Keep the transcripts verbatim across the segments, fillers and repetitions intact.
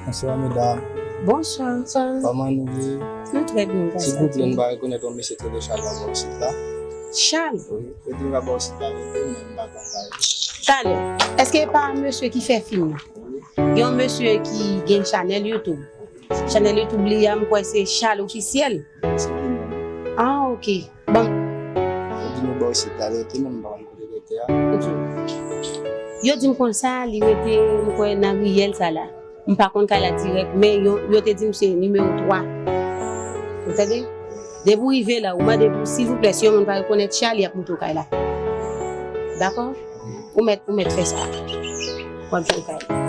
Bonswa, medam. Bonswa. Kòman nou ye? Nou trè byen, gras a Dye. Silvouplè, m pa rekonèt yon mesye ki rele Chal la bò isit la. Chal? Wi, yo di m pa bò isit la rete, men m pa konn kay. Talè, èske e pa mesye ki fè fim nan? Yon mesye ki gen chanèl YouTube. Chanèl YouTube li a, m kwè se Chal Ofisyèl. Se li menm. Ah, ok. Bon. Yo di nou bò isit la rete, men m pa konn kote rete a. Ok. Yo di m konsa, li rete, m kwè, nan riyèl sa la. M pa konn kay la dirèk, men yo, yo te di m se nimewo twa. Ou tande? Depi w rive la, ou mande pou, silvouplè, si yon moun pa rekonèt Chal, y ap montre w kay la. Dakò? Ou mèt, ou mèt fè sa. W ap jwenn kay la.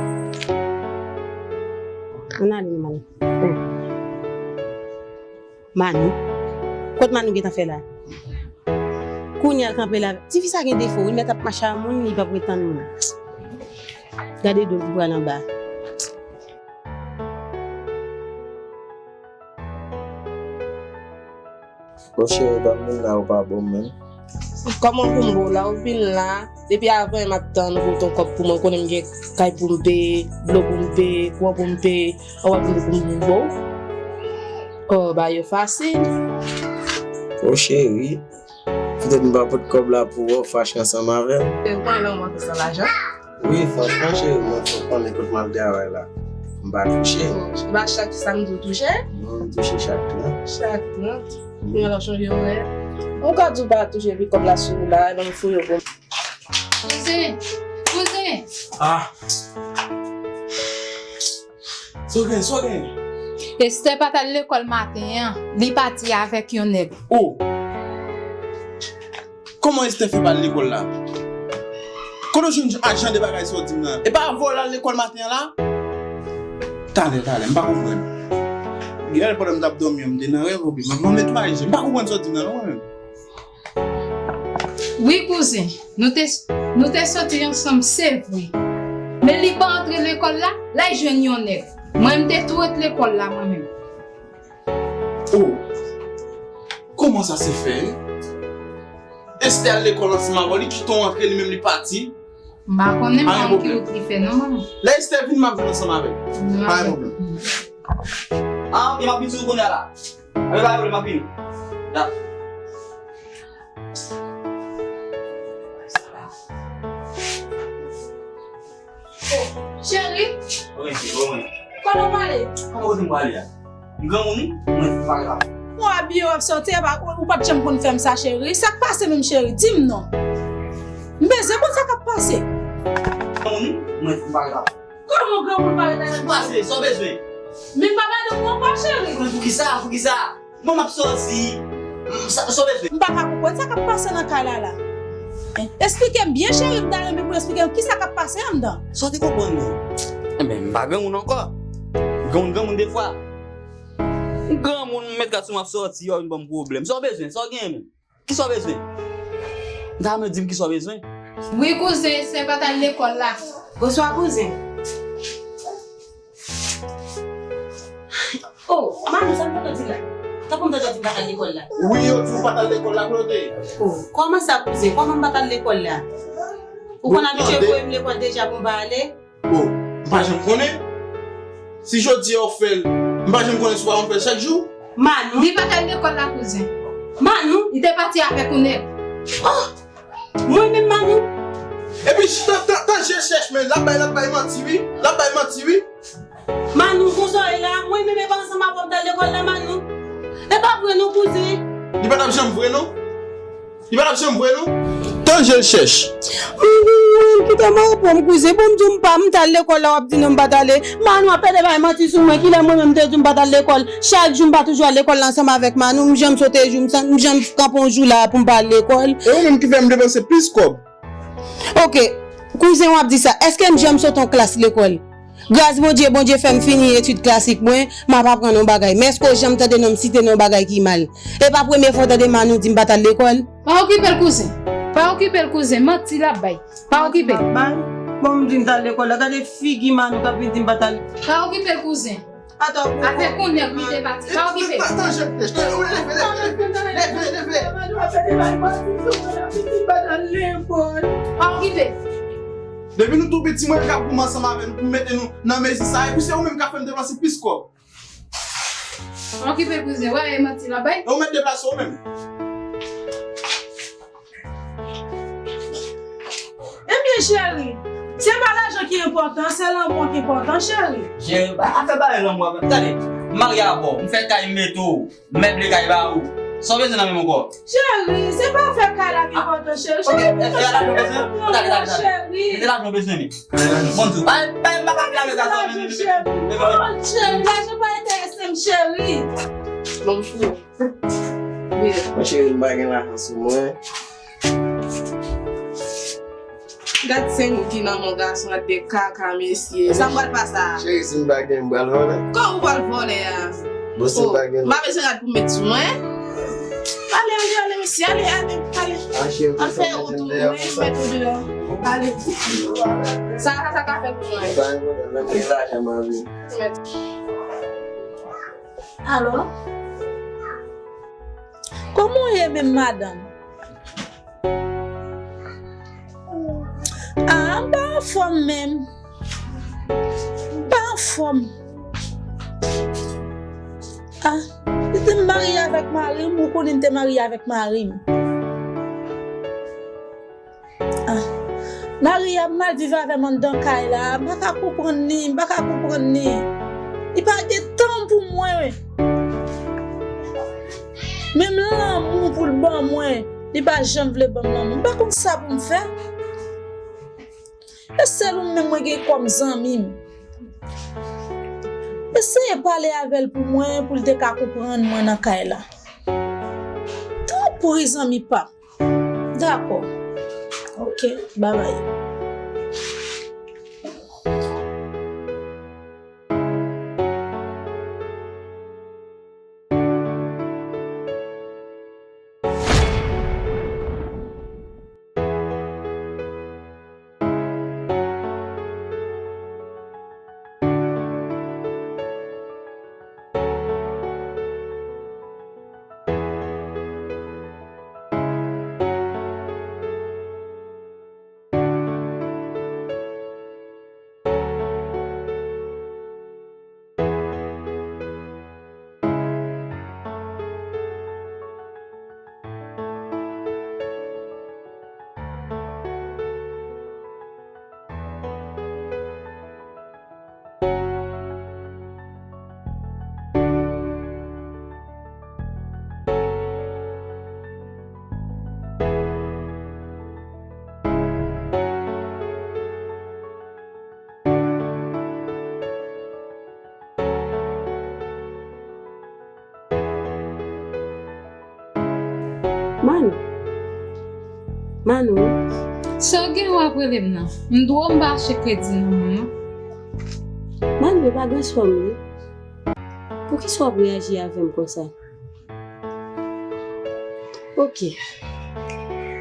Ann ale, Manou. Manou? Kot Manou gentan fè la? Kounye a l kanpe la. Tifi sa gen defo, wi, mèt ap mache a moun, li p ap ret tann moun. Gade do l pou pral anba. Bon, cheri, ban m vin la, ou pa bon menm. Kòman pou m bo la, ou vin la, depi avan m ap tann ou pote yon kòb pou mwen, ou konnen m gen kay pou m peye, dlo pou m peye, kouran pou m peye, ou ap vin pou m bo? Oh, ba yo fasil. Oh, cheri, poutèt m pa pot kòb la pou ou, ou fache ansanm avè m. Ou konnen lè yon moun san lajan. Wi, franchman, cheri, mwen fò konnen kote m al travay la. M pa touche. Ba chak samdi ou touche? Non, m touche chak trant. Chak trant? Kounye a w chonje orè. Ou ka di w pa touche epi kòb la sou ou la, epi m fouye pou m. Kouzen! Kouzen! Ah! Sa w gen, sa w gen? Esther pa t al lekòl maten an, li pati avèk yon nèg. Oh! Kòman Esther fè pa al lekòl la? Kote w jwenn a jan de bagay sa w di m nan? E pa avè w l al lekòl maten an la? Talè, talè, m pa konprann. Yè pandan m t ap dòmi an, m te nan rèv, oubyen m ap netwaye je. M pa konprann sa w di m nan non, mwen menm. Wi, kouzen, nou te, nou te soti ansanm, se vre. Men li pa antre lekòl la, l al jwenn yon nèg. Mwen, m te tou ret lekòl la, mwen menm. Oh! Kòman sa se fè? Esther al lekòl ansanm avè w, li kite w antre, li menm li pati. M pa konnen, m pa konn ki wout li fè non, manman. Lè Esther vin, m ap vin ansanm avè l. Pa gen pwoblèm. Ah, ok, m ap vin sou ou kounye a la. Anben, pa gen pwoblèm, m ap vini. Ya. Cheri. Wi, cheri, wi. Kote w prale? Kote kote m prale a? M granmoun wi, mwen fè pa grav. Ou abiye w ap sòti, epa, ou pa t janm konn fè m sa, cheri. Sa k pase menm, cheri? Di m non. M bezwen konn sa k ap pase. Granmoun wi, mwen fè pa grav. Kòman granmoun pa ret avèk... Sa k pase? Sa w bezwen? Men m pa gade w ankò, cheri. Poukisa? Poukisa? Bon, m ap sòti. M, sa, sa w bezwen? M pa ka konprann sa k ap pase nan kay la la. Hein? Esplike m byen, cheri, m ta renmen pou w esplike m kisa k ap pase anndan. Sa w te konprann nan? Enben, m pa granmoun ankò. Granmoun, granmoun defwa. M granmoun, m met kat sou m ap sòti, yo vin ban m pwoblèm. Sa w bezwen? Sa w genyen menm? Kisa w bezwen? M ta renmen w di m kisa w bezwen. Wi, kouzen, Esther pa t al lekòl la. Bonswa, kouzen. Oh, Manou, sa m tande w di la? Tankou m tande w di m pa t al lekòl la. Wi, yo di w pa t al lekòl la, kote w te ye? Oh, kòman sa, kouzen? Kòman m pa t al lekòl la? Ou konn abitye voye m lekòl deja pou m pa ale? Oh, m pa janm konnen. Si jodi a w fè l, m pa janm konnen si w pa janm fè l chak jou. Manou. Li pa t al lekòl la, kouzen. Manou. Li te pati avèk yon nèg. Oh! Mwen menm, Manou. Epi, tan, tan, tan je chèch, men l ap bay, l ap bay manti, wi. L ap bay manti, wi. Manou, gon zòrèy la, mwen menm e pa ansanm avè w m t al lekòl la, Manou. E pa vre non, kouzen. Li pa t ap janm vre, non. Li pa t ap janm vre, non. Tan je l chèch. Mwen, kite m reprann, kouzen. Bon, m di w m pa, m t al lekòl la, w ap di non, m pa t ale. Manou ap pede bay manti sou mwen. Kilè mwen menm m te di w m pa t al lekòl? Chak jou m pa toujou al lekòl la ansanm avèk Manou. M janm sote jou, m san, m janm kanpe yon jou la pou m pa al lekòl. E ou menm ki fè m depanse plis kòb. Ok, kouzen w ap di sa, èske m janm sote yon klas lekòl? Gras Bondye, Bondye fè m fini etid klasik mwen, m ap aprann yon bagay. Men èske w janm tande non m site nan yon bagay ki mal? E pa premye fwa w tande Manou di m pa t al lekòl. Pa okipe l, kouzen. Pa okipe l, kouzen. Manti l ap bay. Pa okipe l. Bon, m di m t al lekòl la. Gade figi Manou k ap vin di m pa t al. Pa okipe l, kouzen. Avèk yon nèg li te pati. Pa okipe. Tan, tan, je, je, leve, leve, leve, leve, leve. Pa okipe. Depi nou tou piti, mwen k ap goumen ansanm avè nou pou mete nou nan mezi sa, epi se ou menm k ap fè m depanse plis kòb. Okipe kouzen, wè e manti l ap bay. E ou mèt deplase ou menm. Ebyen, cheri, se pa lajan ki enpòtan, se lanmou an ki enpòtan, cheri. Cheri, ba, afè bagay lanmou a, tande, m marye avè w, m fè kay m mete w, m meble kay ba ou. Sa w bezwen nan men m ankò? Cheri, se pa afè kay la ki enpòtan, cheri. Cheri, e, e, lajan w bezwen? Tande, tande, tande. Cheri. Se lajan w bezwen, men. Bon, di w, pa, pa, m pa ka fè avèk sa, men, men, men, men, men, men. Cheri, lajan pa enterese m, cheri. Bon, m fou. Wi. Mon cheri, m pa gen lajan sou mwen. Gad senk goud ki nan men gason, gad de kaka, mesye. Sa m pral fè sa. Cheri, si m pa gen, m pral vòlè. Kòman ou pral vòlè a? Bon, si m pa gen. M pa bezwen gad pou met sou mwen. Ale, ale, ale, mesye, ale, ale, ale. A, cheri, al fè wout ou, wi, met ou deyò. Ale. Sa, sa, sa ka fè pou mwen. Pa gen pwoblèm, lè m gen lajan, m a vini. Alo? Kòman w ye menm, madanm? Ah, m pa anfòm menm. M pa anfòm. Ah, li te marye avèk mari m, ou konnen m te marye avèk mari m. Ah, mari a mal viv avè m anndan kay la, m pa ka konprann li, m pa ka konprann li. Li pa gen tan pou mwen. Menm lanmou pou l ban mwen, li pa janm vle ban m lanmou. M pa konn sa pou m fè. E sèl ou menm mwen gen kòm zanmi m. Eseye pale avè l pou mwen, pou l te ka konprann mwen nan kay la. Tanpri, zanmi pa m. Dakò. Ok, babay. Manou. Manou. Sa w gen w ap rele m nan? M dwe w m pa achte kredi nan men w. Manou, e pa gason m wi. Poukisa w ap reyaji avè m konsa? Ok.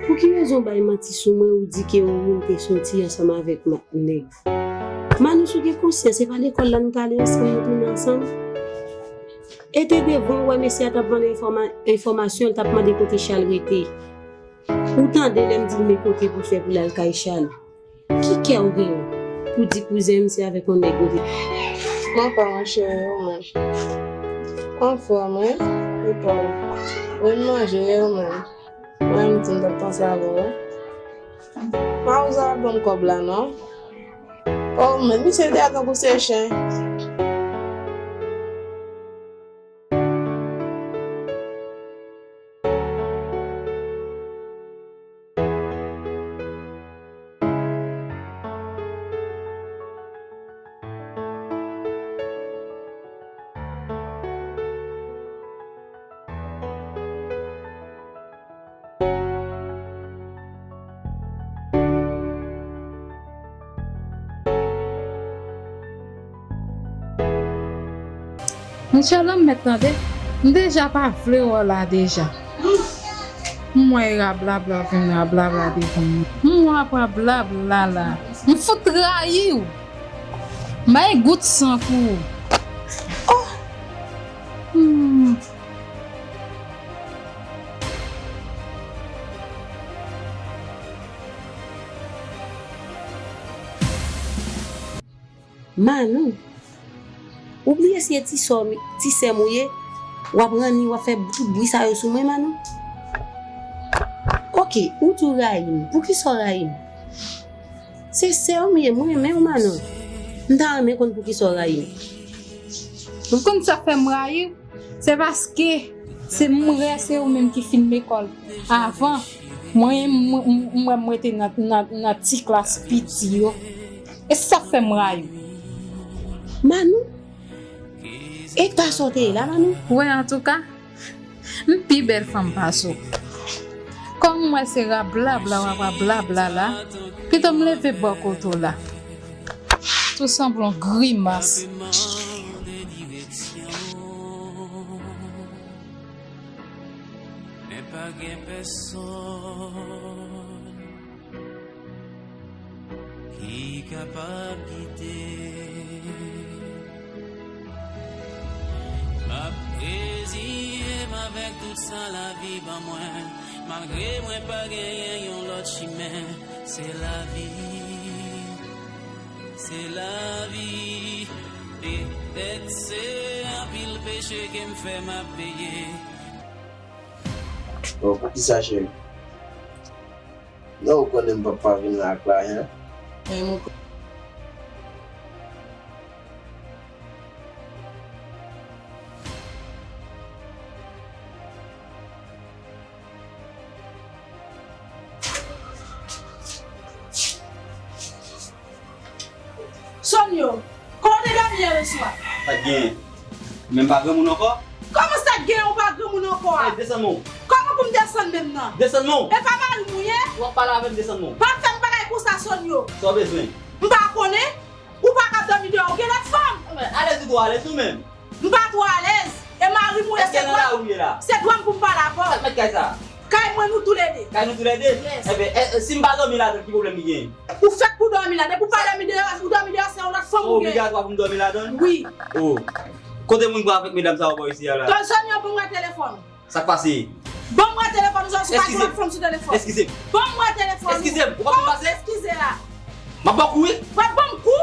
Pou ki rezon w bay manti sou mwen, ou di ke ou te soti ansanm avèk ma-, nèg? Manou, si w gen konsyans, se pa lekòl la nou t ale ansanm, nou tounen ansanm? E te devan w wè mesye a t ap mande enfòma-, enfòmasyon, l t ap mande kote Chal rete. Ou tande lè m di l men kote pou l fè pou l al kay Chal. Ki kè w genyen pou di kouzen m se avèk yon nèg ou te. Mwen pa mwen cheri, ou menm? Anfòm, wi. E pa w? Ou manje, ou menm? Mwen menm di m t ap panse avè w, wi. Mawozo ap ban m kòb la, non? Oh, men misye te atankou se chen. Monchè, lanmèd tande, m deja pa vle wè w la deja. M wè rablabla vin rablabla devan mwen. M wè rablabla la. M fout rayi w. M bay gout san pou ou. Oh! Hmm. Manou, ou bliye si e ti sè m, ti sè m ou ye, w ap ranni, w ap fè tout bri sa yo sou mwen, Manou? Oke, ou di w rayi m. Poukisa w rayi m? Se sè w m ye, mwen renmen w, Manou. M ta renmen konn poukisa w rayi m. Ou konn sa fè m rayi w? Se paske se m wè se ou menm ki fin lekòl avan. Mwen, m, m, m wè m rete nan, nan, nan ti klas piti yo. E sa k fè m rayi w. Manou? E ta sòti la, Manou? Wè, antouka, m pi bèl fanm pase w. Kòm m wè se rablabla w ap rablabla la, pito m leve bò kote w la. Tou sanble yon grimas. Men pa gen pèsonn ki kapab kite. M ap reziye m avèk tout sa lavi ban mwen, malgre mwen pa genyen yon lòt chimen. Se lavi, se lavi. Petèt se anpil peche ke m fè m ap peye. Bon, poukisa, cheri? Non, ou konnen m p ap pa vin la ak lajan. Men m Sonyo, kòman w te dòmi yè swa? Sa k genyen? Men m pa granmoun ankò? Kòman sa k genyen ou pa granmoun ankò a? Ey, desann men w. Kòman pou m desann men m nan? Desann men w. E pa mari m ou ye? W ap pale avè m, desann men w. Pa fè m bagay konsa, Sonyo. Sa w bezwen? M pa konnen. Ou pa ka dòmi deyò, ou gen lòt fanm. Alèz ou twò alèz ou menm? M pa twò alèz. E mari m ou ye, se dwa, se dwa m pou m pale avè w. Sa k mèt kay sa? Kay mwen, nou toulède. Kay nou toulède? Yes. Enben, e, e, si m pa dòmi ladan, ki pwoblèm ki genyen? Ou fèk pou dòmi la. Depi w pa dòmi deyò, ou dòmi deyò, se yon lòt fanm ou gen. Obligatwa pou m dòmi ladan? Wi. Oh. Kote moun pran avèk medam sa yo bò isi a la? Ton Sonyo, ban mwen telefòn. Sa k pase? Ban mwen telefòn, ou sou pa gen lòt fanm sou telefòn. Eskize m. Ban mwen telefòn. Eskize m, ou pa pou pase? Eskize a. M ap ba w kou, wi. W ap ban m kou?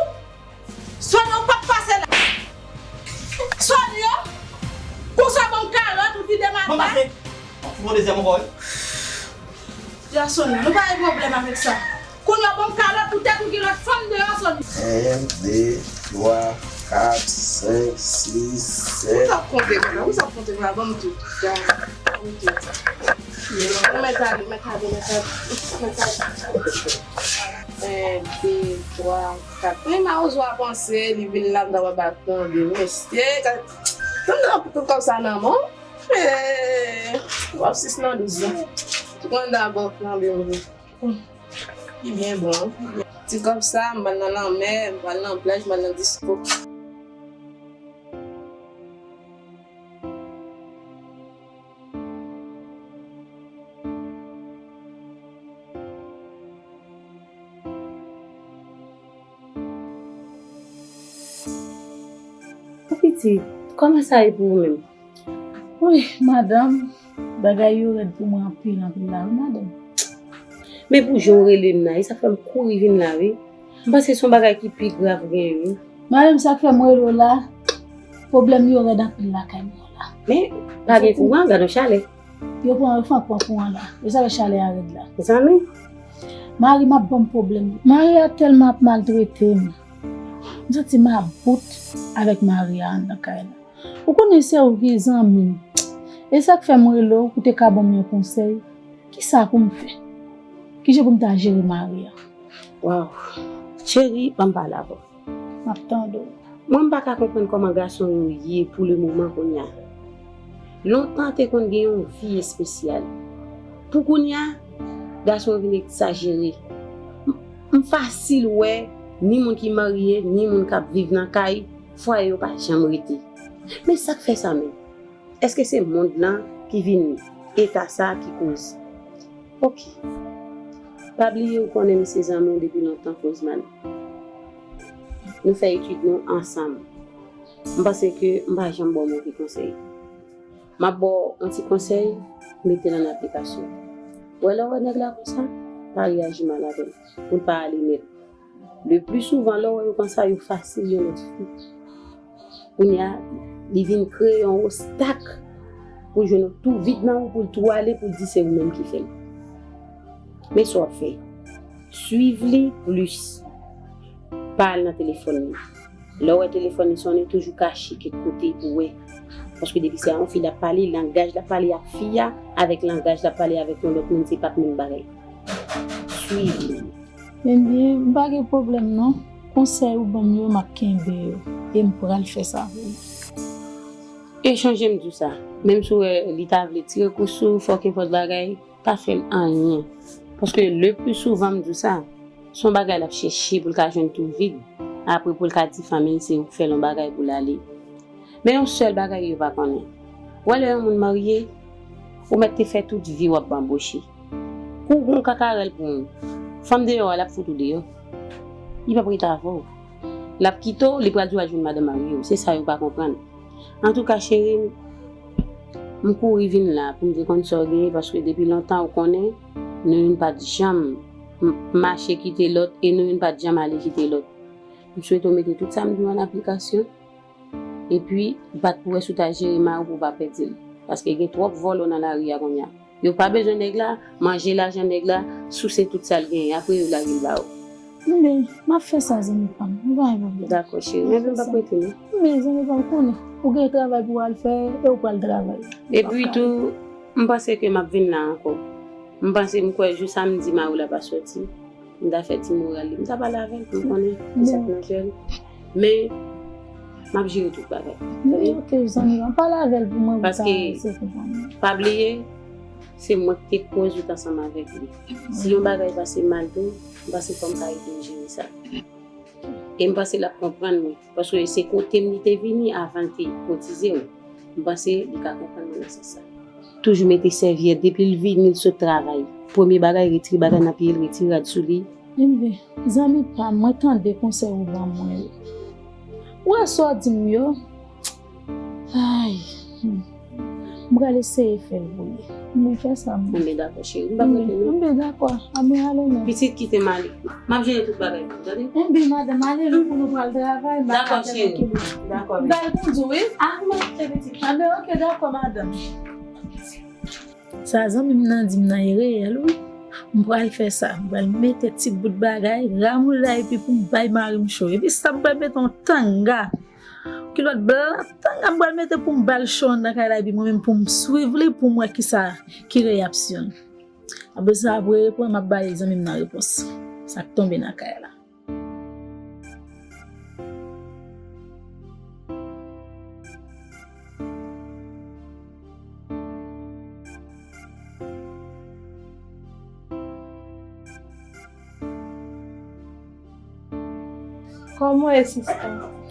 Sonyo, ou p ap pase la. Sonyo, konsa ban m kalòt, ou vide matant. Ban m pase. W ap fout yon dezyèm ankò, wi. Jason, nou pa gen pwoblèm avèk sa. Kounye a, ban m kalòt pou tèt ou gen lòt fanm deyò, Sonyo. Yon, de, twa, kat, senk, sis, sèt. Ou t ap konte konsa, ou t ap konte konsa, ban m tout. Ban m tout. Ou mèt ale, mèt ale, mèt ale, mèt ale. Yon, de, twa, kat. Men mawozo a panse, li vin la, m ta wè ba tonbe. Mesye, kat. Tann nan tout kòb sa nan men w. Ee, w ap sis nan douz la. Tou konn dabò flanbe m. Li byen bon. Ti kòb sa, m pral nan lanmè, m pral nan plaj, m pral nan disko. Pitit, kòman sa ye pou ou menm? Wi, madanm, bagay yo rèd pou mwen anpil, anpil la, wi, madanm. Men pou jan w rele m nan, e sa fè m kouri vin la, wi. M panse se yon bagay ki pi grav genyen, wi. Madanm, sa k fè m rele w la, pwoblèm yo rèd anpil lakay mwen la. Men, pa gen kouran, gad yon chalè. Yo pran, yo fè pran kouran la. Yo sa fè chalè a rèd la. Zanmi. Mari m ap ban m pwoblèm. Mari a tèlman ap maltrete m. M santi m about avèk mari a anndan kay la. Ou konnen se ou ki zanmi m. E sa k fè m rele w pou te ka ban m yon konsèy. Kisa pou m fè? Kijan pou m ta jere mari a? Waw. Cheri, ban m pale avè w. M ap tande w. Mwen, m pa ka konprann kòman gason yo ye pou le moman kounye a. Lontan te konn gen yon vi espesyal. Pou kounye a, gason yo vin egzajere. M, m fasil wè ni moun ki marye, ni moun k ap viv nan kay, fwaye yo pa janm rete. Men sa k fè sa menm? Èske se mond lan ki vin eta sa ki koz? Oke. Pa bliye ou konnen m se zanmi w depi lontan, Frozman. Nou fè etid nou ansanm. M panse ke m pa janm ba w move konsèy. M ap ba w yon ti konsèy, mete l an aplikasyon. Ou wè lè w wè nèg la konsa, pa reyaji mal avè l, pou l pa ale nèt. Le pli souvan, lè w wè yo konsa, yo fasil yon lòt fi. Kounye a, li vin kreye yon ostak pou l jwenn ou tou vid nan ou, pou l tou ale, pou l di se ou menm ki fè l. Men sa w ap fè, swiv li plis. Pa al nan telefòn li. Lè w wè telefòn li sonnen, toujou kache kèk kote pou wè. Paske depi se a yon fi l ap pale, langaj l ap pale ak fi a, avèk langaj l ap pale avèk yon lòt moun, se p ap menm bagay. Swiv li. Ebyen, m pa gen pwoblèm non. Konsèy ou ban m yo, m ap kenbe yo. E m pral fè sa pou ou. E chonje m di w sa. Menm si w wè li ta vle tire kou sou ou, fè kenpòt bagay, pa fè l anyen. Paske le pli souvan m di w sa, se yon bagay l ap chèche pou l ka jwenn tou vid. Apre pou l ka di fanmi l se ou k fè l yon bagay pou l ale. Men yon sèl bagay yo pa konnen. Ou wè lè yon moun marye, ou mèt te fè tout vi w ap banboche. Kou w gon kakarèl pou yon fanm deyò a, l ap fout ou deyò. Li p ap rete avè w. L ap kite w, li pral di w al jwenn madanm marye w. Se sa yo pa konprann. Antouka, cheri m, m kouri vin la pou m te konn sa w genyen, paske depi lontan ou konnen, nou youn pa t janm m-, mache kite lòt e nou youn pa t janm ale kite lòt. M swete w mete tout sa m di w an aplikasyon. Epi, bat pou wè si w ta jere mari w pou w pa pèdi l. Paske gen twòp vòlò nan lari a kounye a. Yo pa bezwen nèg la, manje lajan nèg la, souse tout sa l genyen, apre yo lage l ba ou. Ebyen, m ap fè sa, zanmi pa m. M pa gen pwoblèm. Dakò, cheri. Men m p ap rete non. Men, zanmi pa m, konnen ou gen travay pou w al fè e ou pral travay. Epi tou, m panse ke m ap vin la ankò. M panse, m kwè jou samdi mari w la pa sòti. M ta fè ti moral li. M ta pale avè l pou m konnen kisa k nan kè l. Men, m ap jere tout bagay. Men, ok, zanmi, pale avè l pou mwen, pou sa, paske, se konprann. Pa bliye, se mwen ki te koz ou t ansanm avèk li. Si yon bagay pase mal tou, m panse fò m ka ede w jere sa. E m panse l ap konprann mwen. Paske se kote m li te vini avan l te kotize w. M panse li ka konprann mwen nan sans sa. Toujou mete sèvyèt. Depi l vini, l sot travay, premye bagay, retire bagay nan pye l, retire rad sou li. Enben, zanmi pa m, mwen tande konsèy ou ban mwen yo. Ou wè sa w di m yo? Ay, hmm. M pral eseye fè l pou li. M vin fè sa, mwen. Enben, dakò, cheri. M p ap rete non. Enben, dakò. Anben, ale non. Pitit, kite m ale. M ap jere tout bagay pou ou, tande? Enben, madanm, ale non, pou nou pral travay. Dakò, cheri. Dakò, wi. M pral kondi, wi. A, m ap kite pitit. Anben, ok, dakò, madanm. Sa zanmi m nan di m nan e reyèl, wi. M pral fè sa. M pral mete ti bout bagay, ramouda, epi pou m bay mari m cho. Epi sa, m pral mete yon tanga. Kilòt blan, tanga m pral mete pou m ba l cho anndan kay la, epi mwen menm pou m swiv li, pou m wè kisa ki reyapsyon l. Apre sa, apre repran, m ap bay zanmi m nan repons. Sa k tonbe nan kay la. Kòman w ye, sista?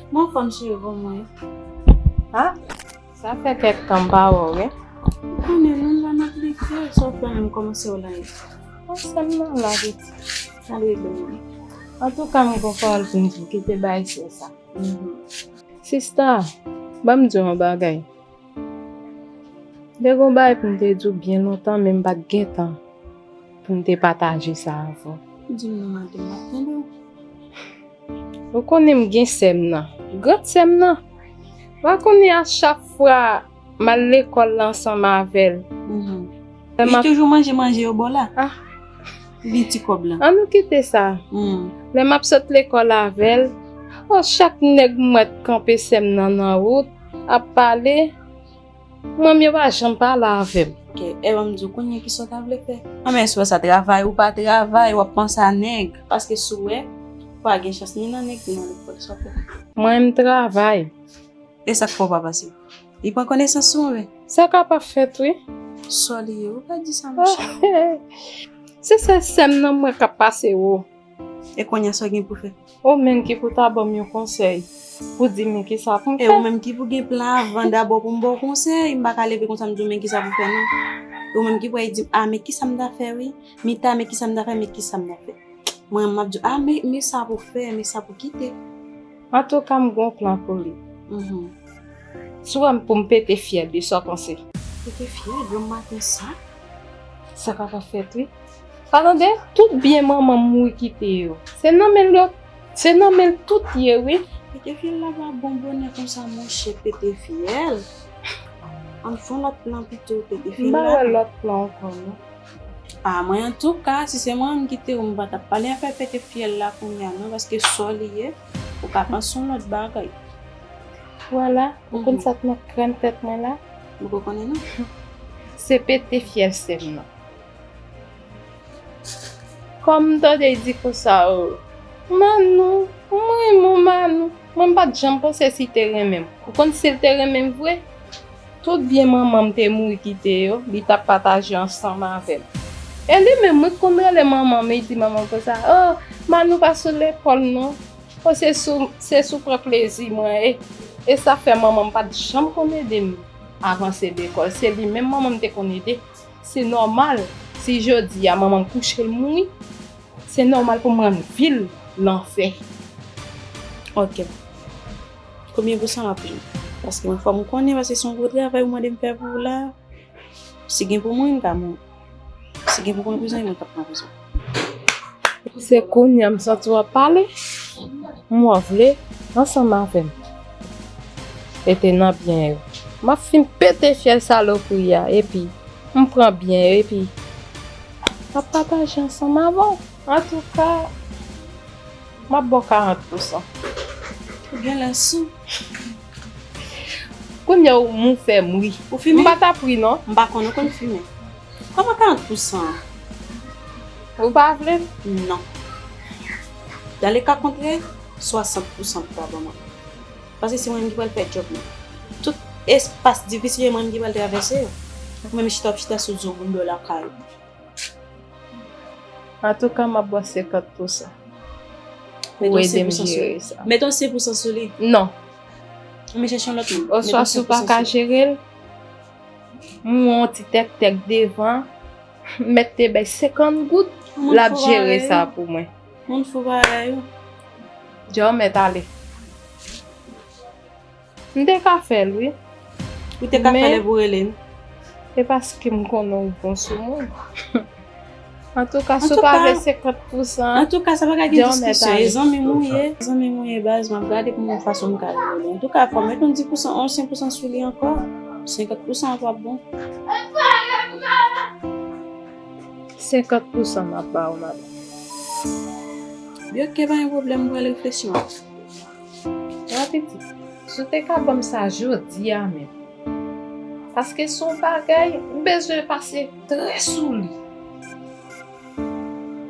Mwen anfòm, cheri, kòman w ye? A, sa fè kèk tan m pa wè w, wi. Ou konnen, nou la n ap lite, sa w fè menm kòman sè w la ye? Bon, sè m nan la, pitit. Al regle mwen. Antouka, m gon pawòl pou m di w, kite bay sè sa. Mhm. Sista, ban m di w yon bagay. Te gon bagay pou m te di w byen lontan, men m pa t gen tan pou m te pataje sa avè w. Di m non, madanm, m ap tande w. Ou konnen m gen sè m nan, gran sè m nan. Ou pa konnen a chak fwa m al lekòl la ansanm avè l. Mhm. Li toujou manje manje yo ba w la? Ah. Li ti kòb la. An nou kite sa. Hmm. Lè m ap sot lekòl avè l, o, chak nèg m wè t kanpe sè m nan nan wout, ap pale, manmi yo pa janm pale avè m. Ok, e ban m di w kounye a kisa w ta vle fè. Anben, si w wè sa travay ou pa travay, w ap panse a nèg. Paske si w wè, pa gen chans ni nan nèg, ni nan lekòl, sa w fè. Mwen, m travay. E sa k fè w pa pase? Li pran konesans sou mwen. Sa kapab fèt, wi. Sa li ye, ou pa di sa, monchè. Se sèl sè m nan mwen k ap pase wo. E kounye a, sa w gen pou fè? Ou menm ki pou ta ban m yon konsèy, pou di m kisa pou m fè. E ou menm ki pou gen plan avan dabò pou m ba w konsèy, m pa ka leve konsa m di w men kisa pou fè, non. E ou menm ki pou al di m, a, men kisa m ta fè, wi. Mita, men kisa m ta fè, men kisa m ta fè. Mwen, m ap di w, a, men, men sa pou fè, men sa pou kite. Antouka, m gon plan pou li. Mhm. Si w wè m pou m pete fyèl li, sa w panse? Pete fyèl, granm maten sa? Sa kapab fèt, wi. Pa tande, tout byen manman m mouri kite yo. Se nan men l yo, Se nan men l tout ye, wi. Pete fyèl la pa bon bonè konsa, monchè, pete fyèl. Ann fè yon lòt plan pito, pete fyèl la. M pa wè lòt plan ankò, non. A, mwen, antouka, si se mwen menm ki te ou, m pa t ap pale afè pete fyèl la kounye a, non, paske sa w li ye, ou ka panse yon lòt bagay. Vwala, ou konn sa k nan krenn tèt mwen la? M poko konnen, non. Se pete fyèl sè m nan. Kòm m tande l di konsa, o, Manou, m renmen w, Manou. Mwen, m pa t janm panse si l te renmen m. Ou konn si l te renmen m vre, tout byen manman m te mouri kite yo, li t ap pataje ansanm avè m. E li menm, wi, k konn rele manman m, li di manman m konsa, o, Manou pa sou lekòl non. O, se sou, se sou pran plezi mwen ye. E sa fè manman m pa t janm konn ede m avanse lekòl. Se li menm manman m te konn ede. Se nòmal, si jodi a manman m kouche l mouri, se nòmal pou m rann vi l lanfè. Ok. Konbyen pousan m ap jwenn? Paske mwen fò m konnen, paske se yon gwo travay ou mande m fè pou ou la. Si gen pou mouri, m ka mouri. Si gen pou pran prizon, mwen k ap pran prizon. Se kounye a m santi w ap pale. M wè w vle ansanm avè m. E te nan byen yo. M ap fin pete fyèl salopri a, epi m pran byen yo, epi m ap pataje ansanm avè w. Antouka, m ap ba w karant pousan. Ou genlè sou. Kounye a ou m ou fè m ri. Ou fimen? M pa t ap ri non. M pa konn ou konn fimen. Kòman karant pousan an? Ou pa vle l? Non. Dan le ka kontrè, swasant pousan pou w ta ban mwen. Paske se mwen menm ki pral fè djòb lan. Tout espas difisil yo, mwen menm ki pral travèse yo. Ou menm chita w ap chita sou zo moun dòla kay ou. Antouka, m ap ba w senkant pousan. Ou ede m jere sa. Met yon senk pousan sou li. Non. Men chèche yon lòt moun. Oswa si w pa ka jere l, m wè yon ti tèktèk devan, m mèt te bay senkant goud, l ap jere sa pou mwen. Moun fou parèy ou. Djòmèt ale. M te ka fè l, wi. Ou te ka fè l epi w rele m. E paske m konnen w bon sou mwen. Antouka, si w pa vle senkant pousan, antouka, sa pa ka gen diskisyon. E zanmi m ou ye. Zanmi m ou ye, baz, m ap gade pou m wè fason m ka jere li. Antouka, fò m met yon dis pousan, yon senk pousan sou li ankò. Senkant pousan an p ap bon. Senkant pousan m ap ba w, madanm. Byen, oke, pa gen pwoblèm, m pral reflechi yon. Wa pitit, si w te ka ban m sa jodi a menm. Paske se yon bagay, m bezwen pase trè sou li.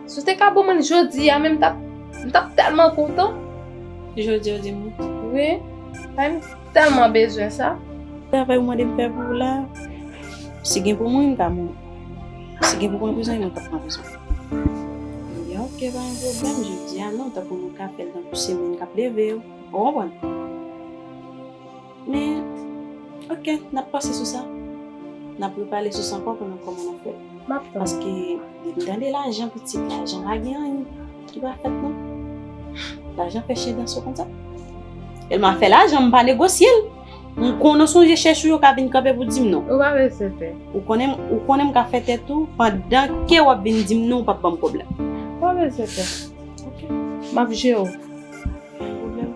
Si w te ka ban mwen l jodi a menm, m t ap, m t ap tèlman kontan. Jodi a w di m wi? Wi, men m tèlman bezwen sa. Travay ou mande m fè pou ou la, si gen pou mouri, m ka mouri. Si gen pou pran prizon, mwen k ap pran prizon. Ebyen, oke, pa gen pwoblèm. Jodi a non, tankou nou ka fè l nan pou semèn k ap leve yo. Ou konprann? Men, oke, n ap panse sou sa. N ap repale sou sa ankò pou n wè kòman n ap fè. M ap tann. Paske depi m tande lajan pitit, lajan pa gen anyen ki pa fèt non. Lajan fè chen danse konsa. Tèlman fè lajan, m pa negosye l. M konnen sonje chèch ou yo ka vin kanpe pou di m non. Ou pa bezwen pè. Ou konnen, ou konnen m ka fè tèt ou pandan ke w ap vin di m non, ou p ap ban m pwoblèm. Ou pa bezwen pè. Oke. M ap jere w. Pa gen pwoblèm.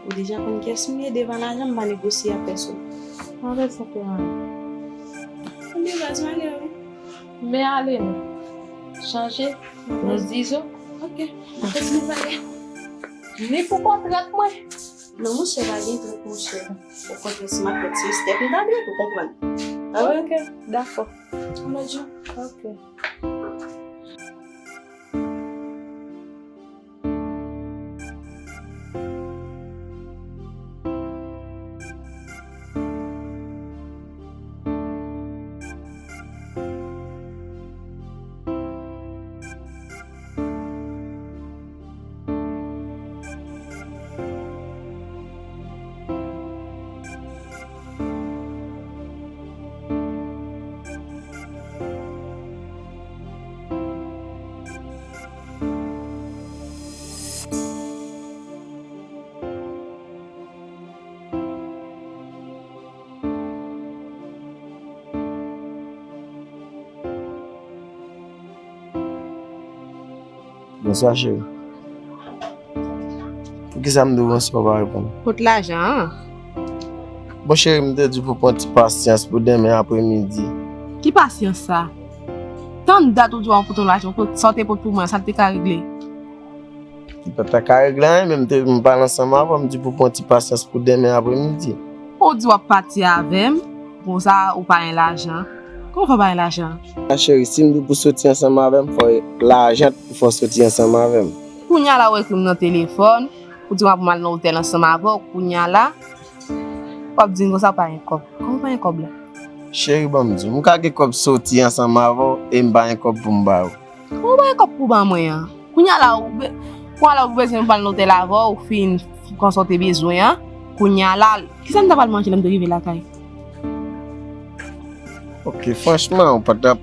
Ou deja konn kiyès m ye, devan lajan m pa negosye ak pèsonn. Anben sa te anyen. Anben baz, m ale wi. Men ale non. Chanje, nou zizo. Oke, m ap kontinye pale. Ni pou kontrèt mwen. Non monchè, pa gen trèt monchè. Okontrè, si m ap fè ti respè m ta dwe, ou konprann. Oke, dakò. Yon lòt jou. Oke. Bonswa, cheri. Kisa m di w konsa w pa reponn? Kot lajan an? Bon cheri, m te di pou pran ti pasyans pou demen apremidi. Ki pasyans sa? Tann dat ou di w ap pote yon lajan, sa w te pot pou mwen, sa l te ka regle? Li pa ta ka regle anyen, men m te, m pale ansanm avè w, m di pou pran ti pasyans pou demen apremidi. Ou di w ap pati avè m, konsa ou pa gen lajan. Kòman w fè w pa gen lajan? A cheri, si m di w pou soti ansanm avè m, fò lajan pou fè w soti ansanm avè m. Kounye a la ou ekri m nan telefòn, ou di m ap mal nan otèl ansanm avè w, kounye a la, w ap di m konsa w pa gen kòb. Kòman w pa gen kòb la? Cheri, ban m di w, m ka gen kòb soti ansanm avè w e m pa gen kòb pou m ba w. Ou pa gen kòb pou ban mwen an. Kounye a la ou be- kounye a la ou bezwen pral nan otèl avè w, ou fin pran sa w te bezwen an. Kounye a la, kisa m ta pral manje lè m te rive lakay? Ok, franchman, ou pa t ap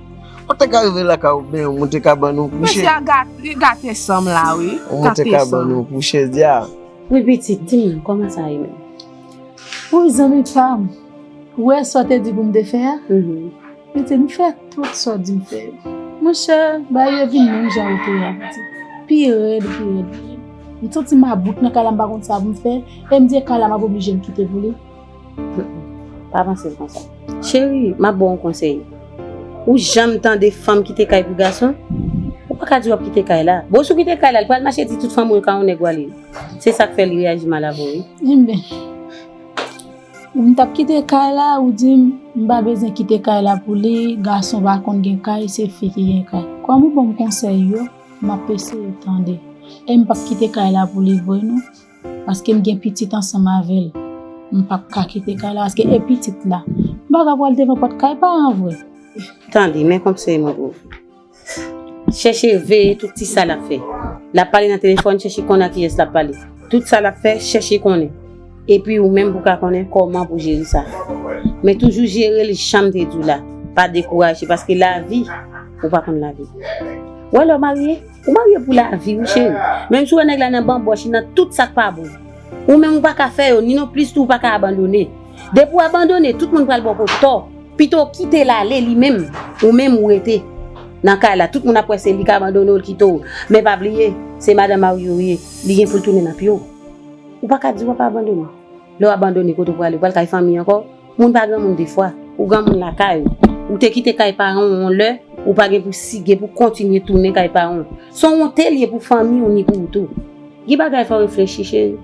ou te ka rive lakay ou byen, ou moute kabann ou kouche. Mesye a gate, gate san m la wi. Ou moute kabann ou kouche, dya. Wi pitit, di m, kòman sa ye menm? Wi zanmi pa m, ou wè sa w te di pou m te fè a? Pitit, m fè tout sa w di m fè yo. Monchè, bagay yo vin menm jan yo te ye a pitit. Pi rèd, pi rèd, pi rèd. M santi m about nan kay la, m pa konn sa pou m fè. E m di e kay la m ap oblije m kite pou li. Pa panse l konsa. Cheri, m ap ba w yon konsèy. Ou janm tande fanm kite kay pou gason? Ou pa ka di w ap kite kay la. Bon, si w kite kay la, li pral mache di tout fanmi w ka yon nèg w ale. Se sa k fè li reyaji mal avè w, wi. Enben, m t ap kite kay la, ou di m m pa bezwen kite kay la pou li, gason pa konn gen kay, se fi ki gen kay. Kòm ou ban m konsèy yo, m ap eseye tande. E m p ap kite kay la pou li vre non, paske m gen pitit ansanm avè l. M p ap ka kite kay la, paske e pitit la. M pa ka pral devan pòt kay paran vre. Tande, men konsèy mwen pou ou. Chèche veye tout ti sa l ap fè. L ap pale nan telefòn, chèche konnen ak kiyès l ap pale. Tout sa l ap fè, chèche konnen. Epi ou menm pou ka konnen kòman pou jere sa. Men toujou jere l jan m te di w la. Pa dekouraje, paske lavi, ou pa konn lavi. Ou wè lè w marye, ou marye pou lavi wi cheri. Menm si w wè nèg la nan banbòch, li nan tout sa k pa bon. Ou menm ou pa ka fè yo, ni non plis tou ou pa ka abandone. Depi w abandone, tout moun pral ba w tò. Pito w kite l ale li menm, ou menm ou rete nan kay la. Tout moun ap wè se li k abandone w, l kite w. Men pa bliye, se madan mari w ye, li gen pou l tounen nan pye w. Ou pa ka di w ap abandone. Lè w abandone, kote w prale? Ou pral kay fanmi ankò? Moun pa granmoun de fwa. Ou granmoun lakay ou. Ou te kite kay paran w yon lè, ou pa gen pou sige pou kontinye tounen kay paran w. Se yon wonte l ye pou fanmi w ni pou ou tou. Gen bagay fò w reflechi, cheri.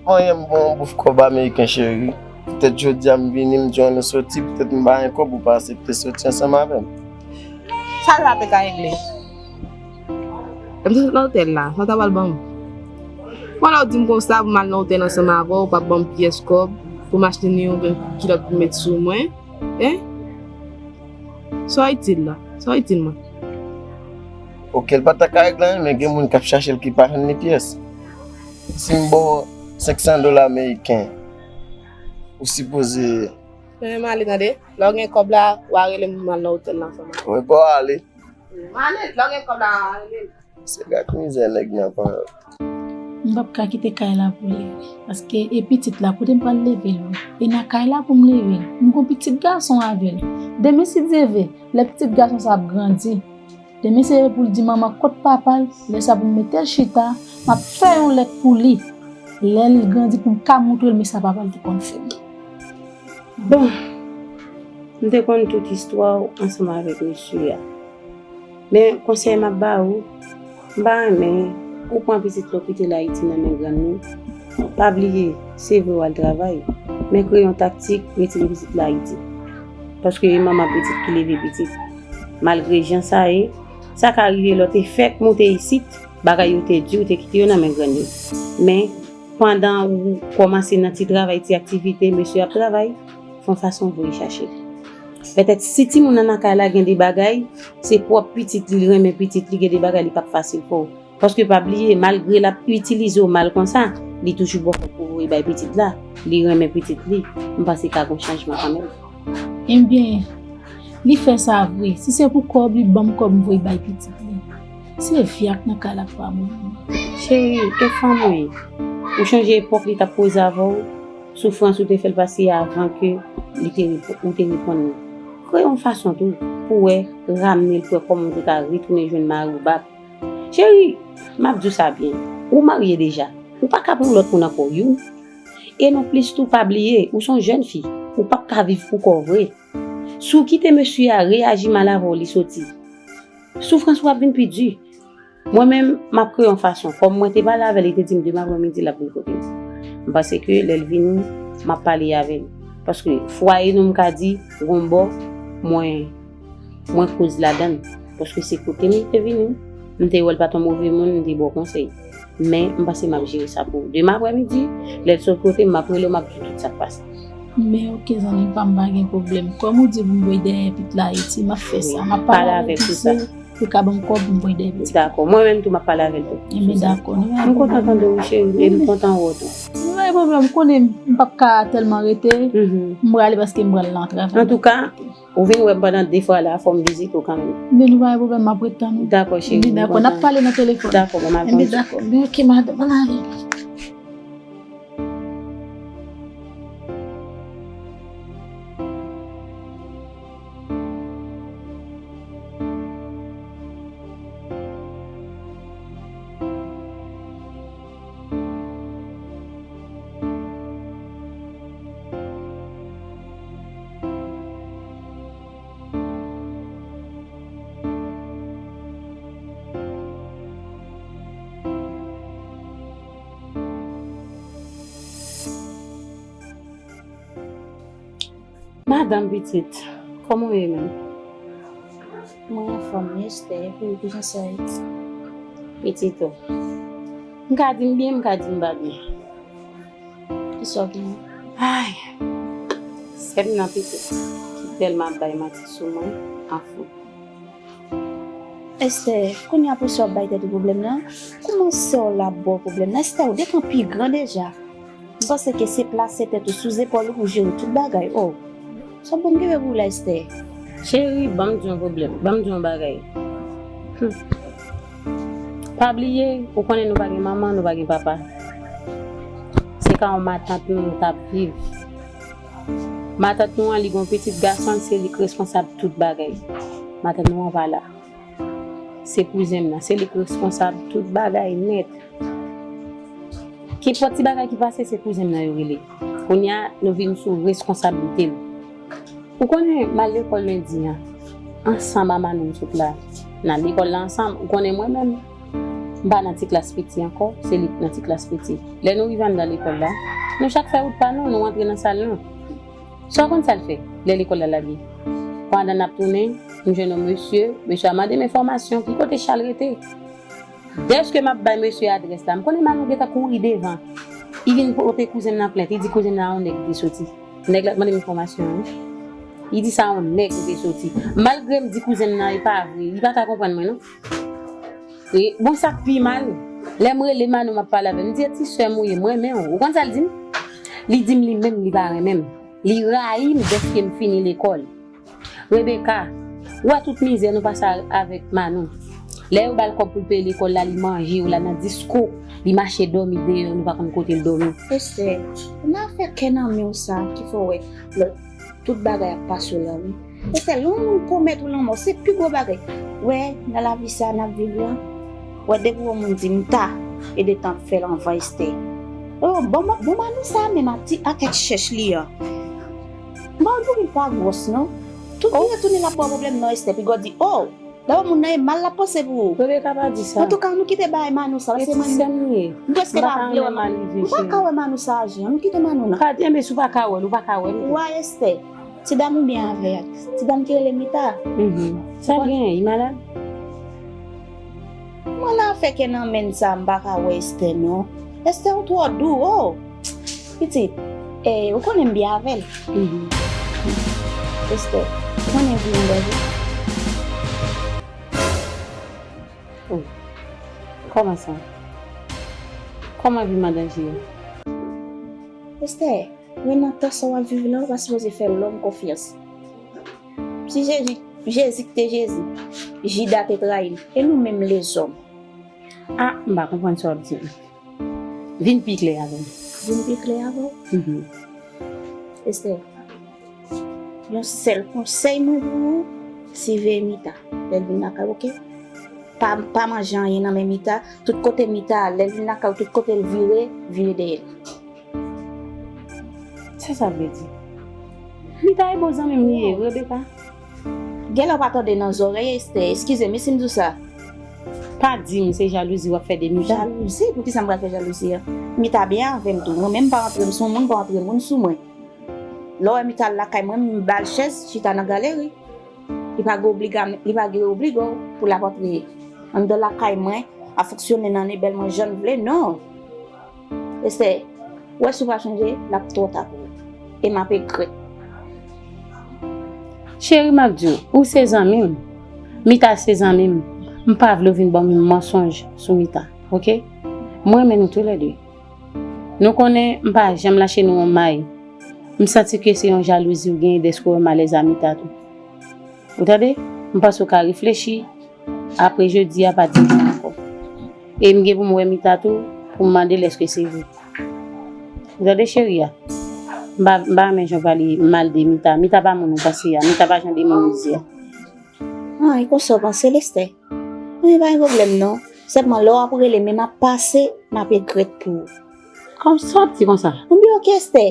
Manyen m bon yon bouf kòb ameriken, cheri. Petèt jodi a m vini, m di w ann nou soti, petèt m pa gen kòb, ou pa aksepte soti ansanm avè m. Sa l pa te ka regle? Lè m te sot nan otèl la, sa w ta pral ban m? Bon, lè w di m konsa, pou m al nan otèl ansanm avè w, ou p ap ban m pyès kòb pou m achte ni yon kilòt pou m met sou mwen, en? Sa w itil la? Sa w itil mwen? Oke, l pa ta ka regle anyen, men gen moun k ap chache l ki pa jwenn ni pyès. Si m ba w senk san dola ameriken, ou sipoze. Men m ale tande. Lè w gen kòb la, w a rele m pou m al nan otèl la ansanm avè w. Wi, bon, ale. M ale, lè w gen kòb la, w a rele m. Se gad mizè nèg nan pran. M p ap ka kite kay la pou li vre. Paske e pitit la, kote m pral leve l vre? E nan kay la pou m leve l. M gon pitit gason avè l. Demen si Dye vle, lè pitit gason sa ap grandi, demen se pou l di manman kot papa l, lè sa pou m mete l chita, m ap fè yon lèt pou li. Lè l grandi pou m ka montre l men sa papa l te konn fè m. Bon, m te konn tout istwa w ansanm avèk mesye a. Men konsèy m ap ba ou, m pa renmen ou pran pitit la ou kite l Ayiti nan men grann nou. Pa bliye, se vre w al travay, men kreye yon taktik retire pitit la Ayiti. Paske e manman pitit ki leve pitit. Malgre jan sa ye, sa ka rive lè w te fèk moute isit, bagay yo te di, ou te kite yo nan men grann yo. Men, pandan ou kòmanse nan ti travay, ti aktivite, mesye ap travay, fè yon fason voye chache l. Petèt si timoun nan nan kay la gen de bagay, se pwòp pitit li, li renmen pitit li, gen de bagay li p ap fasil pou ou. Paske pa bliye, malgre l ap itilize w mal konsa, li toujou ba w kòb pou voye bay pitit la. Li renmen pitit li. M panse ka gon chanjman kanmenm. Ebyen, li fè sa vre. Si se pou kòb, li ban m kòb m voye bay pitit li. Se vyak nan kay la k pa bon pou mwen. Cheri, e fanm ou ye? Ou chonje epòk li t ap koze avè w? Soufrans ou te fè l pase avan ke li te repo- ou te reponn li. Kreye yon fason tou pou w wè, ramne l pou w wè kòman w te ka retounen jwenn mari w back. Cheri, m ap di w sa byen. Ou marye deja. Ou pa ka pran lòt moun ankò, youn. E non plis tou, pa bliye, ou se yon jèn fi. Ou p ap ka viv pou kò w vre. Si w kite mesye a reyaji mal avè w, li soti. Soufrans ou ap vin pi di. Mwen menm, m ap kreye yon fason. Kòm mwen te pale avè l, li te di m demen aprèmidi l ap vin kote m. M panse ke lè l vini, m ap pale avè l. Paske fwaye nou, m ka di, gon bò, mwen, mwen koz ladan l. Paske se kote m li te vini. M te wè l pa t yon move moun, m te ba w konsèy. Men, m panse m ap jere sa pou ou. Demen aprèmidi, lè l sot kote m, m ap rele w, m ap di w tout sa k pase. Men oke, zanmi pa m, pa gen pwoblèm. Kòm ou di pou m voye dèyè pitit la Ayiti, m ap fè sa. M ap pale avè l tou sou, pou l ka ban m kòb pou m voye dèyè pitit la. Dakò. Mwen menm tou, m ap pale avè l tou. Enben, dakò. M kontan tande w, cheri, e m kontan wè w tou. Nou pa gen pwoblèm, ou konnen m p ap ka tèlman rete. M prale paske m pral nan travay. Antouka, ou vin wè m pandan de fwa la, fò m vizite w kanmenm. Men nou pa gen pwoblèm, m ap ret tann ou. Dakò, cheri, m kontan. Enben, dakò, n ap pale nan telefòn. Dakò, bon, m al konn. Enben, dakò. Enben, oke, madanm, ann ale. Madanm pitit, kòman w ye menm? Mwen anfòm wi, Esther, epi ou, kijan sa ye? Pitit o. M ka di m byen, m ka di m pa byen. Kisa w genyen? Ay, sè m nan pitit, ki tèlman ap bay manti sou mwen, anfen. Esther, kounye a pou sa w ap bay tèt ou pwoblèm nan? Kòman sè w la ap ba w pwoblèm nan? Esther, ou detan pi gran deja. M panse ke se plase tèt ou sou zepòl ou pou jere tout bagay. Oh, sa w bon kenbe pou ou la, Esther? Cheri, ban m di w yon pwoblèm, ban m di w yon bagay. Hmm. Pa bliye, ou konnen nou pa gen manman, nou pa gen papa. Se ka yon matant nou, nou t ap viv. Matant nou an, li gen yon pitit gason, se li k responsab tout bagay. Matant nou an pa la. Se kouzen m nan, se li k responsab tout bagay nèt. Kenpòt ti bagay ki pase, se kouzen m nan yo rele. Kounye a, nou vin sou reskonsablite l. Ou konnen, m al lekòl lendi an, ansanm a Manou m sot la. N al lekòl la ansanm. Ou konnen mwen menm, m pa nan ti klas piti ankò, se li k nan ti klas piti. Lè nou rive anndan lekòl la, nou chak fè wout pa nou, nou antre nan sal nou. Sa w konn sa l fè lè lekòl la lage? Pandan n ap tounen, m jwenn yon mesye, mesye a mande m enfòmasyon, ki kote Chal rete? Dèske m ap bay mesye a adrès la, m konnen Manou gentan kouri devan. Li vin pote kouzen m nan plent, li di kouzen m nan a yon nèg li te soti. Nèg la t mande m enfòmasyon an. Li di sa a yon nèg li te soti. Malgre m di kouzen m nan e pa vre, li pa ka konprann mwen non. E, bon, sa k pi mal, lè m rele Manou, m ap pale avè l, m di, "E ti sè m ou ye, m renmen w." Ou konn sa l di m? Li di m li menm, li pa renmen m. Li rayi m dèske m fini lekòl. Rebecca, ou wè tout mizè nou pase a-, avèk Manou. Lè yo ba l kòb pou l peye lekòl la, li manje yo la nan disko, li mache dòmi deyò, nou pa konn kote l dòmi. Esther, nan afè kè nan men w sa ki fè w wè lòt tout bagay ap pase w la, wi. Esther, lè yon moun pwomèt ou lanmò, se pi gwo bagay. Wè, nan lavi sa n ap viv la, wè, depi yon moun di m ta, e de tan ap fè l anvan Esther. Oh, bon, bon, bon, Manou sa menm a ti a tèt chèch li an. M pa wè pou li pa gwòs, non. Tout vire tounen l ap ba w pwoblèm, non, Esther, pi gò di, oh, Dabò, moun nan e mal l ap panse pou ou. Rebecca pa di sa. Antouka, nou kite bagay Manou sa, paske mwen, m prèske pa vle wè Manou. M pa ka wè Manou sa aji an. Nou kite Manou nan. Pa di, enben, si w pa ka wè l, ou pa ka wè l. Ou wè Esther, ti dam ou byen avè a, ti dam ki rele Mita. Mhm. Sa l genyen, li malad? Mwen nan afè kè nan men sa, m pa ka wè Esther, non. Esther, ou twò dou, oh! Pitit, eh, ou konnen m byen avè l. Mhm. Esther, ou konnen vi m danje. Oh. Kòman sa? Kòman vi m an danje? Esther, wè nan tan sa w ap viv la, ou pa sipoze fè lòm konfyans. Si Jezi, Jezi ki te Jezi, Jida te trayi l, e nou menm lezòm? Ah, m pa konprann sa w ap di m. Vin pi klè avè m. Vin pi klè avè w? Mhm. Esther, yon sèl konsèy mwen pou ou, siveye Mita lè l vin lakay ou, oke? Pa, pa manje anyen nan men Mita. Tout kote Mita al, lè l vin lakay ou, tout kote l vire, vire dèyè l. Sa sa vle di? Mita e bon zanmi m li ye, wi, Rebecca. Genlè w pa tande nan zòrèy Esther. Eskize m, wi, si m di w sa. Pa di m se jalouzi w ap fè de Mita. Jalouzi? Poukisa m pral fè jalouzi a? Mita byen avè m tou. Mwen menm m pa antre m sou moun, m pa antre moun sou mwen. Lè w wè Mita al lakay mwen, m ba l chèz, chita nan galeri. Li pa gen obliga-, li pa gen obliga w pou l ap antre anndan lakay mwen, ap fonksyone nan lebèl mwen jan l vle, non. Esther, ou wè si w pa chanje, l ap twò ta pou ou. E m ap egrèt. Cheri, m ap di w, ou se zanmi m. Mita se zanmi m. M pa vle w vin ban m yon mansonj sou Mita, oke? Mwen renmen nou toulède. Nou konnen m pa janm lache nou yon may. M santi ke se yon jalouzi w genyen dèske w wè m alèz a Mita tou. Ou tande? M panse w ka reflechi. Apre jodi a, pa di m sa ankò. E m gen pou m wè Mita tou, pou m mande l èske se vre. Ou tande, cheri a? M pa, m pa renmen jan w pale mal de Mita. Mita pa moun ou panse a. Mita pa jan de moun ou di a. Ah, e konsa w panse, Lestè? Anyen, pa gen pwoblèm non. Sèlman lè w ap rele m, m ap pase, m ap egrèt pou ou. Kòm sa w ap di konsa? Anben, oke, Estè.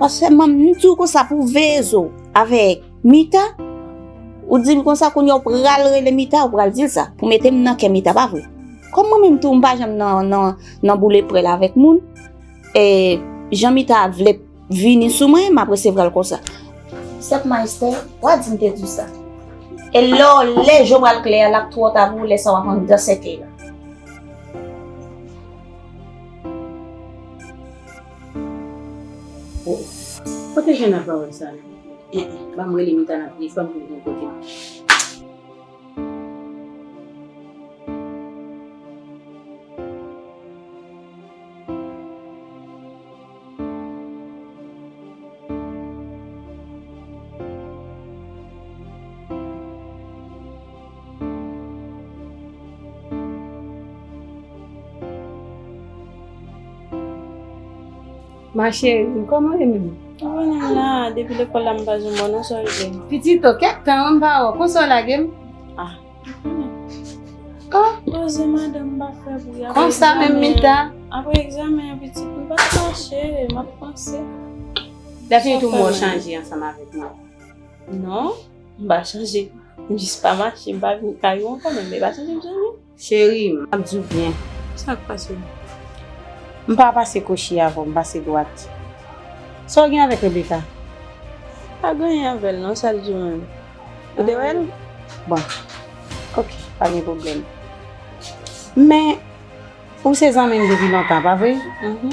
Paske m, m di w konsa pou w veye zo w avèk Mita. Ou di m konsa, kounye a w pral rele Mita, ou pral di l sa. Pou mete m nan kè Mita, pa vre? Kòm mwen menm tou, m pa janm nan, nan, nan boule prèl avèk moun. E, jan Mita vle vini sou mwen, m ap resevwa l konsa. Sèlman Estè, w a di m te di w sa. E lè w, lè je w pral klè a, l ap twò ta pou ou, lè sa w ap anndan sèkèy la. Oh, kote jwenn nan pawòl sa? Eh, eh, ban m rele Mita nan telefòn pou l vin kote m. Ma chérie, kòman w ye menm? Ou konnen m la, depi lekòl la m pa janm wè w nan sonje. Pitit, o kèk tan wi m pa wè w, konsa w lage m? Ah. Oh. Poze madanm m pa fè bri apre egzamen an. Konsa menm Mita? Apre egzamen an, pitit, m pa t mache, m ap panse. Dafini tou m wè w chanje ansanm avèk mwen. Non, m pa chanje. M jis pa mache, m pa vin kay ou ankò, men m pa chanje m chanje. Cheri, m ap di w byen. Sa k pase? M pa pase kochi avè w, m pase dwat. Sa w gen avèk Rebecca? Pa gen anyen avè l non, sa l di w menm? Ou te wè l? Bon. Ok, pa gen pwoblèm. Men, ou se zanmi m depi lontan, pa vre? Mhm.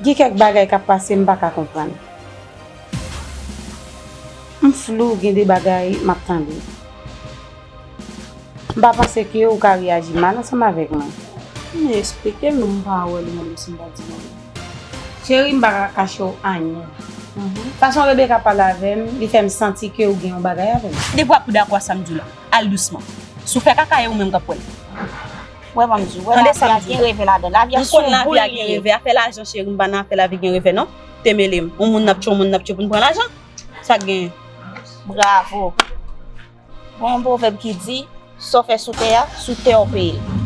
Gen kèk bagay k ap pase, m pa ka konprann. M flou, gen de bagay m ap tande. M pa panse ke ou ka reyaji mal ansanm avèk mwen. Men eksplike m non, m pa wè li, mande m si m pa di l anyen. Cheri, m pa ka kache w anyen. Mhm. Fason Rebecca pale avè m, li fè m santi ke ou gen yon bagay avè m. Depi w ap dakò a sa m di w la, al dousman. Si w fè kaka, e ou menm k ap wè l. Wè, ban m di w, wè, lavi a gen revè ladan l. Lavi a se yon boul li ye. M konn lavi a gen revè. Afè lajan, cheri, m pa nan afè lavi gen revè, non. Te mele m. Yon moun n ap tchwe, yon moun n ap tchwe pou n pran lajan. Sa k genyen? Bravo. Gen yon pwovèb ki di, sa w fè sou tè a, sou tè a w peye l.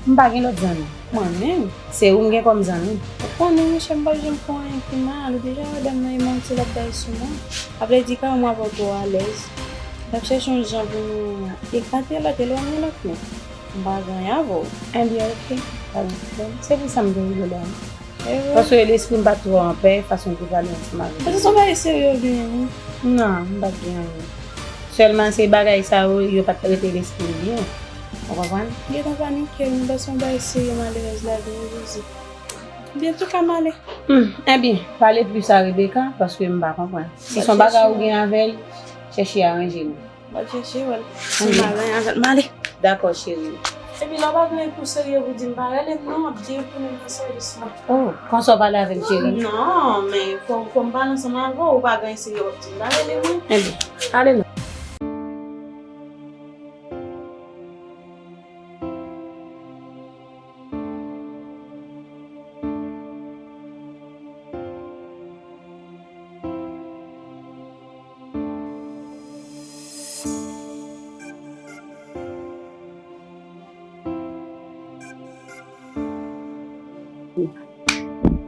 M pa gen lòt zanmi. Mwen menm, se ou m gen kòm zanmi. Ou konnen, monchè, m p ap janm fè w anyen ki mal. Ou deja wè dam nan e manti l ap bay sou mwen. Sa vle di, kay ou m avè w twò alèz. L ap chèche yon jan pou nou ekate lòt, elwanye lòt, men m pa gen anyen avè w. Ebyen, oke. Pa gen pwoblèm. Se pou sa m te rive la. Paske lespri m pa t twò anpè, fason l te pale ansanm avè m. Paske se yon bagay serye w genyen, wi. Non, m pa t gen anyen. Sèlman se bagay sa yo, yo pa t rete lespri m byen. Ou konprann? Gentan panike, wi, men se yon bagay serye, malerèz la, vini Jezi. Byen, tou ka m ale. Hmm, ebyen, pale plis a Rebecca, paske m pa konprann. Si se yon bagay ou gen avè l, chèche aranje nou. M ap chèche wè l. Si m pa gen anyen avè l, m ale. Dakò, cheri. Epi lè w pa gen anyen pou serye pou di m, pa rele m non, m ap deponnen nan sèvis la. Oh, konsa w pale avè m, cheri? Non, men fò, fò m pale ansanm avè w, ou pa gen anyen serye w ap di m, pa rele mwen. Ebyen, ale non.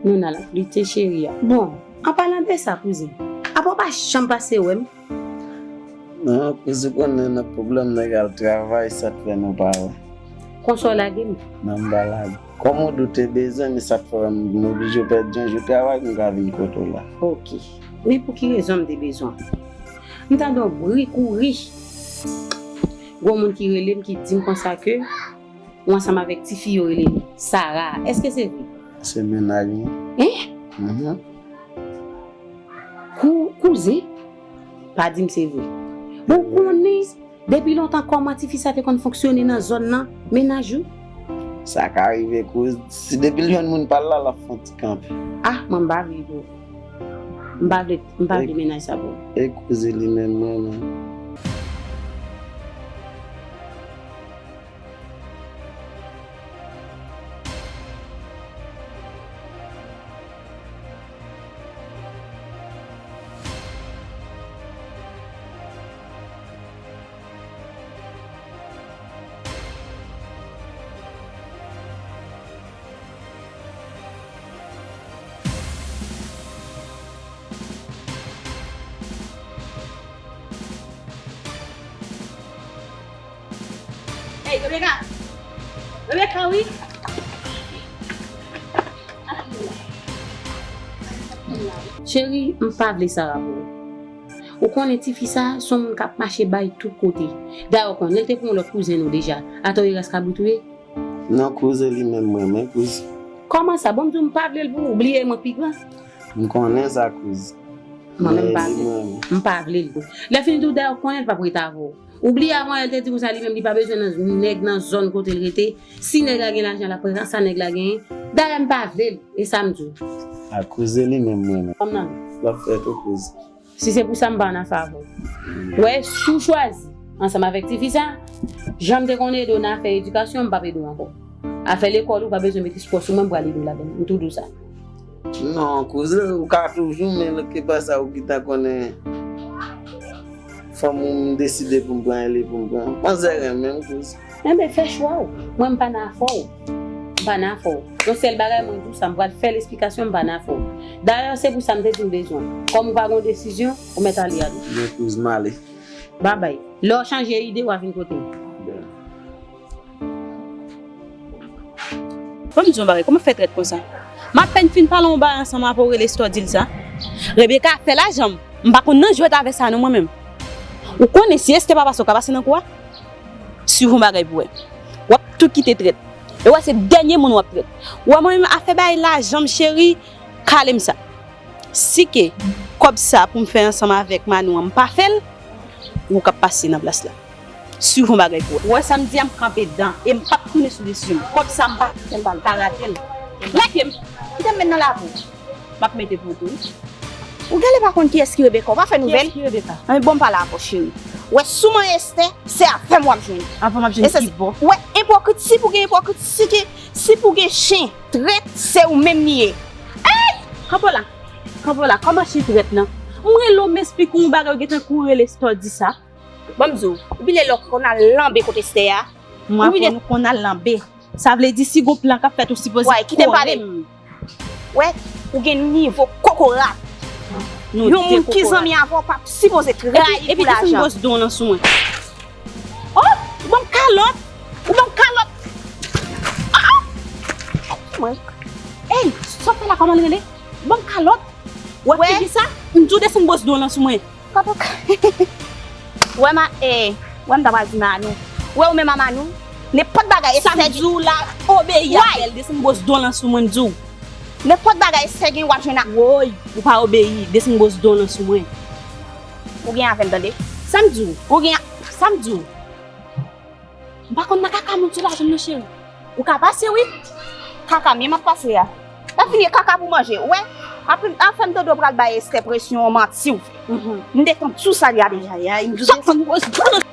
Nou nan l ap lite, cheri a. Bon, an palan de sa, kouzin, apa w pa janm pase wè m? Non, kouzin, ou konnen nan pwoblèm nèg al travay, sa k fè nou pa wè. Konsa w lage m? Non, m pa lage. Kòm ou di w te bezwen m, e sa k fè m oblije pèdi yon jou travay pou m ka vin kote w la. Oke. Men pou ki rezon m te bezwen w? M tande yon bri kouri. Gon moun ki rele m, ki di m konsa ke ou ansanm avèk tifi yo rele Sara. Èske se vre? Se mennaj mwen. Hein? Mhm. Kou-, kouzin, pa di m se vre. Bon, ou konnen depi lontan kòman tifi sa te konn fonksyone nan zòn nan, mennaj ou? Sa ka rive, kouz-, si depi l jwenn moun pa l la, l ap fè yon ti kanpe. Ah, mwen m pa vle pou ou. M pa vle, m pa vle mennaj sa pou ou. E kouzin li menm, mwen menm. Hey, Rebecca! Rebecca, wi! Cheri, m pa vle Sara pou ou. Ou konnen tifi sa, se yon moun k ap mache bay tout kote. Dayè, ou konnen l te pran yon lòt kouzen nou deja. Atò, e ras kabrit ou ye? Non, kouzin, li menm mwen renmen, kouz. Kòman sa? Bon, m di w m pa vle l pou ou, bliye mwen pi gran. M konnen sa, kouz. Mwen menm m pa vle l. M pa vle l. Lè fini tou, dayè, ou konnen l p ap rete avè w. Ou bliye avan yè l te di konsa li menm li pa bezwen nan nèg nan zòn kote l rete. Si nèg la gen lajan, l ap pran sa nèg la genyen. Dayè, m pa vle l. E sa m di w. A kouzin, li menm mwen renmen. Fanm nan. L ap fè tou, kouz. Si se pou sa, m pa ann afè avè w. Wè, si w chwazi ansanm avèk tifi sa, jan m te konn ede w nan afè edikasyon, m p ap ede w ankò. Afè lekòl, ou pa bezwen met espwa sou mwen, m pral ede w ladan l. M tou di w sa. Non, kouzin, ou ka toujou, men lè ke pa sa, ou gentan konnen fanm ou m deside pou m pran, e li pou m pran. Manzè renmen m, kouz. Enben, fè chwa w. Mwen, m pa nan afè w. M pa nan afè w. Yon sèl bagay, mwen di w sa, m pral fè l esplikasyon, m pa nan afè w. Dayè, se pou sa m te di m bezwen w. Kòm ou pa gen yon desizyon, ou mèt ale, ale. Men kouz, m ale. Babay. Lè w chanje ide, w a vin kote m. Ban m di w yon bagay, kòman fè trèt konsa? M apèn fin pale yon bagay ansanm avè w, rele Esther, di l sa. Rebecca fè lajan m. M pa konn nan jwèt avè sa non, mwen menm. Ou konnen si Esther pa pase, w ka pase nan kou a? Swiv yon bagay pou wè. W ap tou kite trèt. E w wè se dènye moun w ap trèt. W wè mwen menm afè bay lajan m cheri, kale m sa. Si ke kòb sa pou m fè ansanm avèk Manou an m pa fè l, ou k ap pase nan plas la. Swiv yon bagay pou wè. W wè sa m di a, m kanpe dan e m p ap tounen sou desizyon m. Kòb sa m pa fè l, m pa ka rate l. Lage m. Kite m met nan lavi w. M ap mete pou ou tou wi. Ou genlè pa konn kiyès ki Rebecca, ou pa fè nouvèl. Kiyès ki Rebecca? Anben bon m pale avè w cheri. W wè si w manyen Esther, se avè m w ap jwenn. Avè m ap jwenn kibò? W wè ipokrit, si pou gen ipokrit, si gen, si pou gen chen, trèt, se ou menm li ye. Ey! Kanpe w la. Kanpe w la. Kòman chen trèt nan? M rele w, m esplike w yon bagay, ou gentan kouri rele Esther di sa. Ban m di w, ou bliye lè w konn al lanbe kote Esther a? Mwen avè w nou konn al lanbe. Sa vle di si gon plan k ap fèt ou sipoze kole m. Wè, ou gen nivo kokorat. Yon moun ki zanmi avè w pa sipoze trayi pou lajan. Epi desann bòs do w lan sou mwen. Oh, ou ban m kalòt. Ou ban m kalòt. Ah, ah. Mwen. Ey, sa w fè la, kòman l rele? Ou ban m kalòt. Wè figi sa? M di w desann bòs do w lan sou mwen. Kòman? Wè ma, eh, wè m ta pral di Manou. Wè ou menm a Manou, nenpòt bagay Esther gen. Sa m di w la, obeyi avè l, desann bòs do w lan sou mwen, m di w. Nenpòt bagay Esther gen, w ap jwenn a. Woy, ou pa obeyi, desann bòs do w lan sou mwen. Ou gen avè m, tande? Sa m di w? Ou gen. Sa m di w? M pa konn nan kaka moun sou lajan m non, cheri. Ou ka pase, wi. Kaka m ye m ap pase a. L ap vin gen kaka pou manje. Ou wè? Ap, ap fè m tande w pral bay Esther presyon, manti w fè. Mhm. M te konn tou sa li ap di. Ayayay, m di w. Sòt fè m pòz.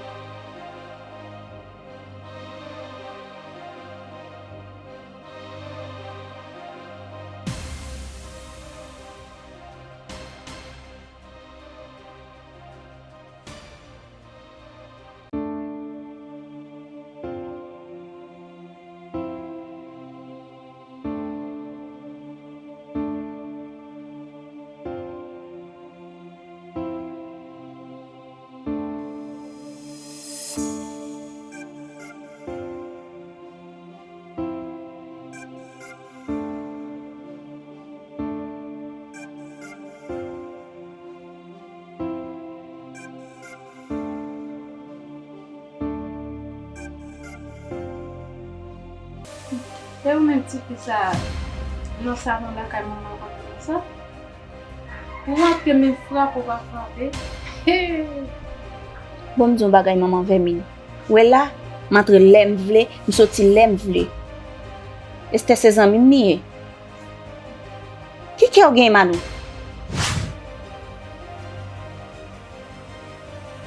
E ou menm tifi sa, nan salon lakay manman w pa konn sa? Ou antre menm frape ou pa frape. Bon, m di yon bagay, manman vèmin. Ou wè la, m antre lè m vle, m soti lè m vle. Estè se zanmi m li ye. Ki kè w gen, Manou?